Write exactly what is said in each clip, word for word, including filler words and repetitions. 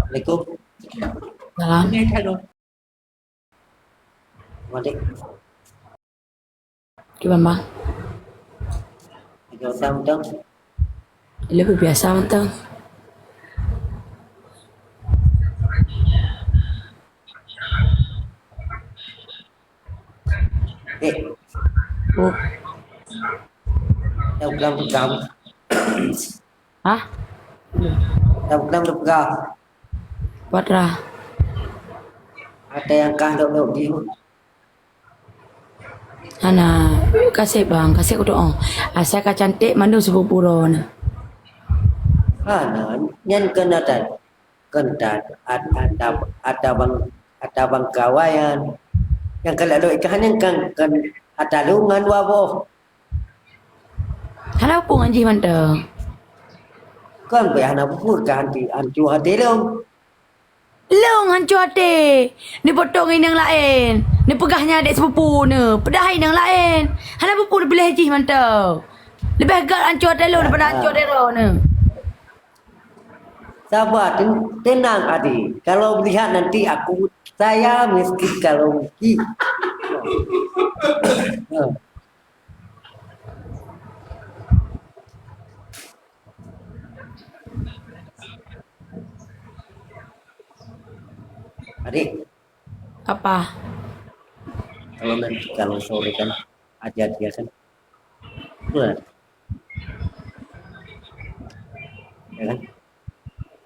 Assalamualaikum. Salam. Assalamualaikum. Kiban, Bang? Lagèe biasa mantong. Lagèe biasa mantong. Eh. Oh. Dah pegang-pegang. Hah? Dah pegang-pegang. Patra. Ada yang kah dok-dok di. Hana, kasih bang, kasih kudoa. Asai ka cantik mandum seupôt uroe na. Hana, nyan keunan tan. Keunan tan, at-, ata, ata bang, ata bang kawaian. Nyang ka lheueh ikah nyan kan, kan ata lôn ngon dua boh. Hana peue ngon jih mantong. Kan payah hana peue ka hanti, hancu até lôn. Lôn hancu até. Neupotong inong laén. Neupeugah nyan adék sepupu neu. Padahai inong laén. Hana peue-peue leubeh jih mantong. Leubeh gèt hancu até lôn daripada hancu até droeneuh. Sabar, ten-, tenang, adik. Kalau melihat nanti aku, saya mesti kalau mesti. Adik. Apa? Kalau nanti, kalau sore kan, ajar dia kan. Benar. Ya kan?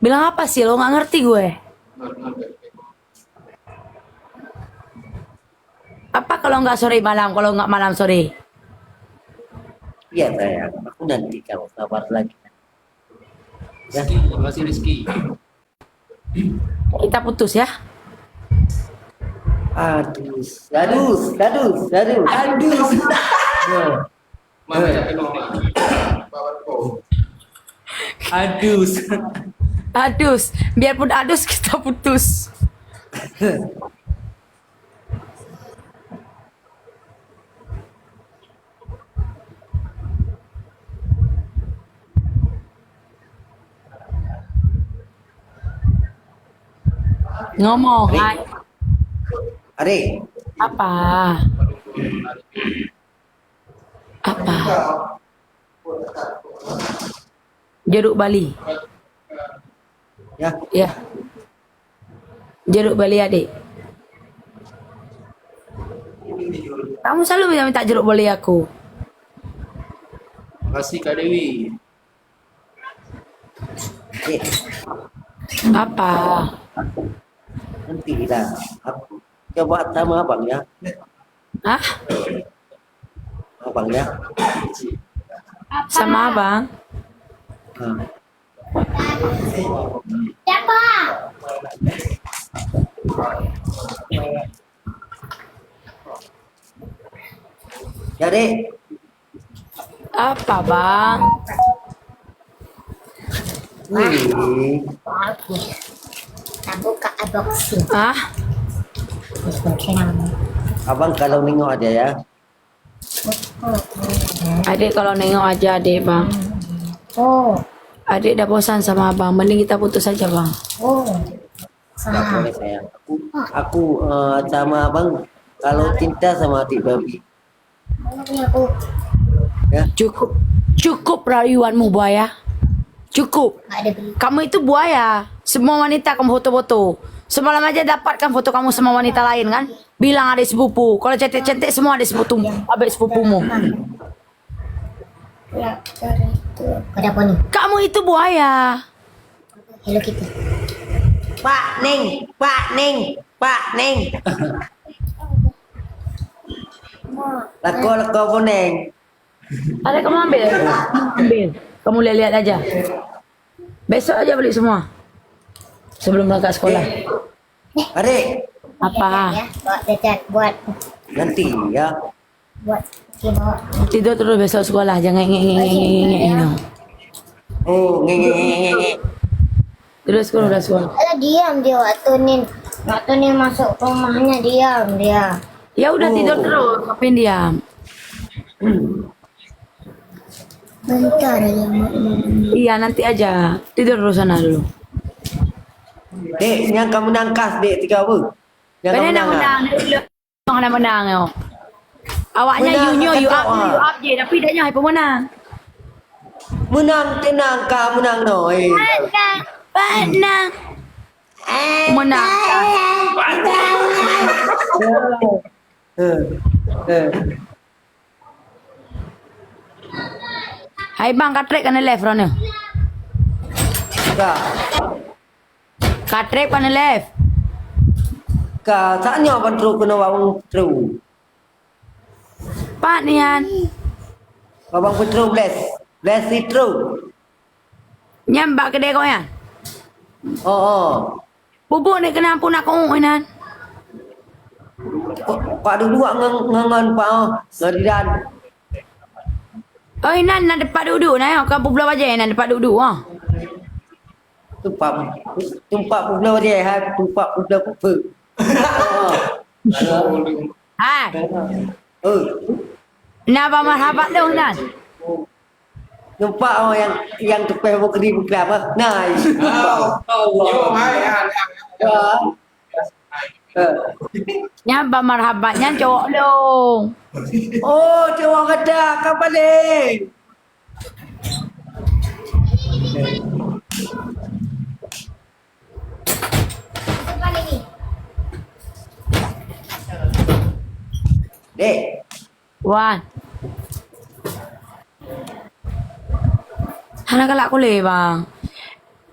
Bilang apa sih? Lo nggak ngerti gue. Apa kalau nggak sore malam, kalau nggak malam sore? Iya, sayang. Aku nanti kalau sabar lagi. Ya. Rizky, masih Rizky. Kita putus ya. Adus, adus, adus, adus. Adus. Ya. Mama, jangan ngomong, Ma. Adus. Adus. Biarpun adus, kita putus. Ngomong, Ari. Hai. Ari. Apa? Apa? Jeruk Bali. Ya. Ya. Jeruk Bali, adik. Kamu selalu minta, minta jeruk Bali aku. Makasih, Kak Dewi. Eh. Apa? Nanti lah. Aku coba sama abang ya. Hah? Abang ya. Sama abang. Hmm. Siapa? Jadi, apa, Bang? Ini. Kita buka unboxing. Ah? Abang kalau nengok aja ya. Adik kalau nengok aja, adik, Bang. Oh. Adik dah bosan sama abang, mending kita putus saja, Bang. Oh. Nggak boleh, sayang. Aku, aku, eh, sama abang, kalau cinta sama adik babi. Ya. Cukup, cukup rayuanmu, buaya. Cukup. Kamu itu buaya. Semua wanita kamu foto-foto. Semalam aja dapatkan foto kamu sama wanita lain, kan? Bilang adik sepupu. Kalau cantik-cantik, semua adik sepupu, adik sepupumu. Kamu itu buaya. Hello Kitty. Pak Neng, Pak Neng, Pak Neng. Lako, lako pun Neng. Ada kamu ambil? Ambil. Kamu lihat-lihat aja. Besok aja beli semua. Sebelum berangkat sekolah. Adik. Apa? Ya, buat cacat, buat. Nanti ya. Buat. Tidur terus besok sekolah, jangan ngek, ngek, ngek, ngek, ngek, no. Oh, ngek, ngek, ngek, ngek, ngek. Terus sekolah, udah sekolah. Alah, diam dia waktu ni. Waktu ni masuk ke rumahnya, diam dia. Ya udah, tidur terus, tapi diam. Bentar ya, Mak. Iya, nanti aja. Tidur dulu sana dulu. Dek, nyang ka meunang kas, dek, tiga beuh. Nyang ka meunang, ah. Meunang, dek, ulôn hana meunang, yo. Awaknyan meunang, you nyoe, you up, you up je, tapi dak nyoe hai pemenang. Meunang, teunang, ka meunang, no, eh. Menang, menang. Menang. Eh, eh. Hai bang, ka trép ka na live droeneuh. Ka. Ka trép ka na live. Ka, saat nyoe ban trok keunoe bang trok. Pat nyan. Abang Petro Bless. Bless Petro. Nyan bak keudè gobnyan? Oh, oh. Bubuk ni keunan pun aku inan. Pak, Pak Duduk ngon, ngon, ngon Pak, oh, ngon Didan. Oh, inan na tempat duduk na, ya? Kan publoe bajèe na tempat duduk, ah. Tempat, tempat publoe bajèe, hai, tempat publoe kupe. Hai. Oh. Na ba marhabat dong nan. Nampak oh yang, yang tupeh bukri bukri apa? Nah, itu. Allah. Ya. Eh. Nyan ba marhabat nyan cowok dong. Oh, cowok kata ka paling. Dek. Wan. Hana galak kulé, bang.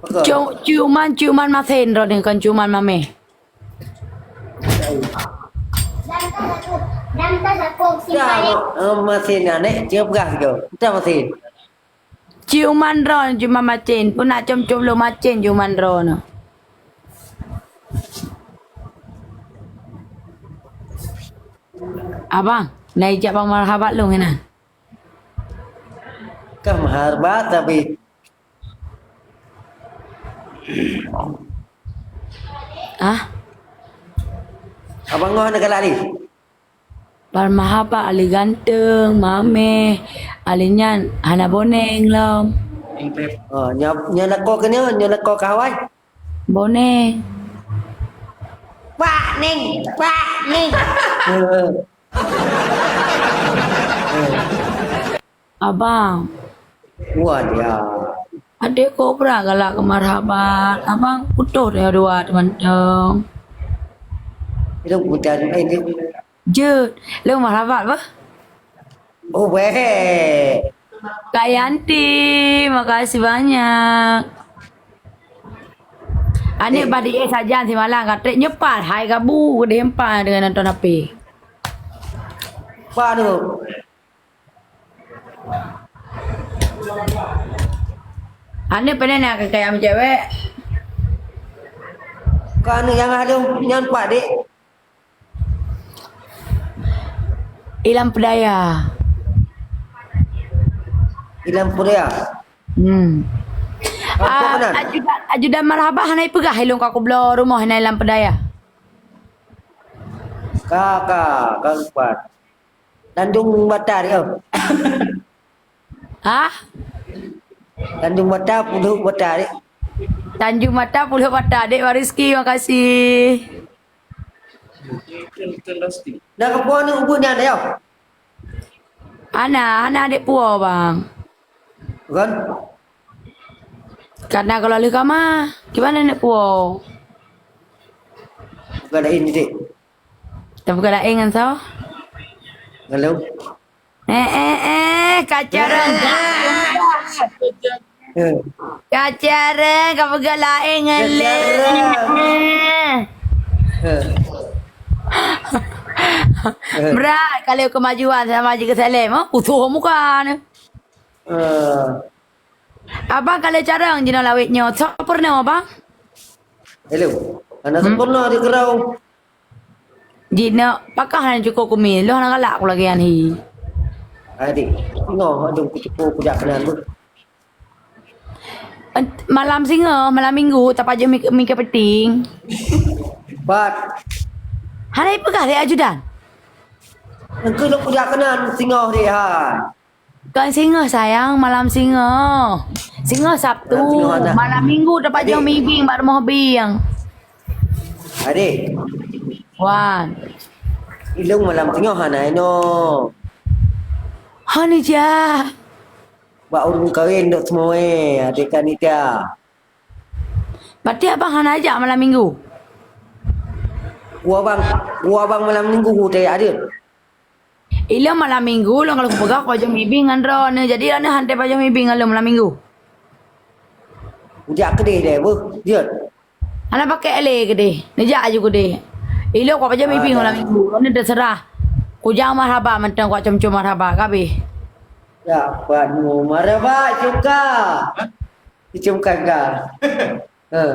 Betul. Cu-, ciuman, ciuman masin droeneuh, kon ciuman mamèh. Ya, ma-, eh, masin nyan, eh, cium gah sigoe. Entah masin. Ciuman droeneuh, ciuman masin. Pun nak com-com lôn masin ciuman droeneuh. Abang, na ijak bang marhabat lôn keunan. Kah marhabat tapi. Ah? Abang ngoh na galak lé. Bang marhabat, alèh ganteng, mamèh, alèh nyan hana boneng lom. Oh, nyoe, nyoe lakoe keunoe, nyoe lakoe keu awai. Boneng. Pak Ning, Pak Ning. Abang. Wah, dia. Adek kobra galak keu marhabat. Abang putôh dua-dua teumantong. Itu bukan ini. Jeuet. Lôn marhabat bah? Oh, weh. Kak Yanti, makasih banyak. Aneuk bah di sajan simalam ka trép nyeupal hai kabu keudeh empa deungon nonton H P. Bah tu. Aneuk peureulèe na keu kaya meucewek. Keu aneuk nyang adu nyan pat, Dek. Ilam Peudaya. Ilam Peudaya? Hmm. Apa keunan? Ajudan, ajudan marhabah hana ipeugah ilong ka kubloe rumoh na Ilam Peudaya. Ka, ka, ka lupa. Tanjung Bata dia. Hah? Tanjung Bata, Pulo Bata dia. Tanjung Bata, Pulo Bata, Dek Wariski, makasih. Dah ke puan ni ubun nyan dah, ya? Ana, ana adik puo, bang. Kan? Karena kalau leuh kama, gimana nak puo? Bukan lain, Dek. Tapi bukan lain kan, so? Kalau Eh, eh, eh, kacareng. Eh. Kacareng, ka peugah laén ngon lé. Kacareng. Eh. Eh. Brat, kalau kemajuan sama Haji Keselem, ha? Utuh muka ni. Eh. Abang kalau careng jinoe lawét nyoe, soe peurunoe, Bang? Hello. Hana sempurna di kerau. Jinoe pakah hana cukup kumi, loh hana galak ku lagèe nyan hi. Adik, singoh adong kucuko kujak keunan beuh. Ent-, malam singoh, malam minggu, tapajoh mi, mi keupeutieng. Pat. Hana ipeugah lé ajudan. Engkau lôn kujak keunan singoh deh, hai. Kon singoh sayang, malam singoh. Singoh Sabtu, malam singoh hana. Malam minggu tapajoh mi bieng bak rumoh bieng. Adék, Wan. Ilong malam teungoh hana inoe. Hana jak. Bak ureueng kawin dok semuai, adék kan Nita. Berarti abang hana jak malam minggu? Gua bang, gua bang malam minggu hu tayah adék. Ilong malam minggu, lôn kalau kupeugah pajoh mibi ngon droeneuh. Jadi droeneuh han teupajoh mibi ngon lôn malam minggu. Ujak keudeh deh, beuh, jeuet. Hana pakai lé keudeh. Neujak aju keudeh. Ilong kupajoh mibi ngon malam minggu. Droeneuh terserah. Kujak marhaba mantong, kucom-com marhaba. Kabeh. Ya, buat mu marhaba cuka. Icum kagak. Eh.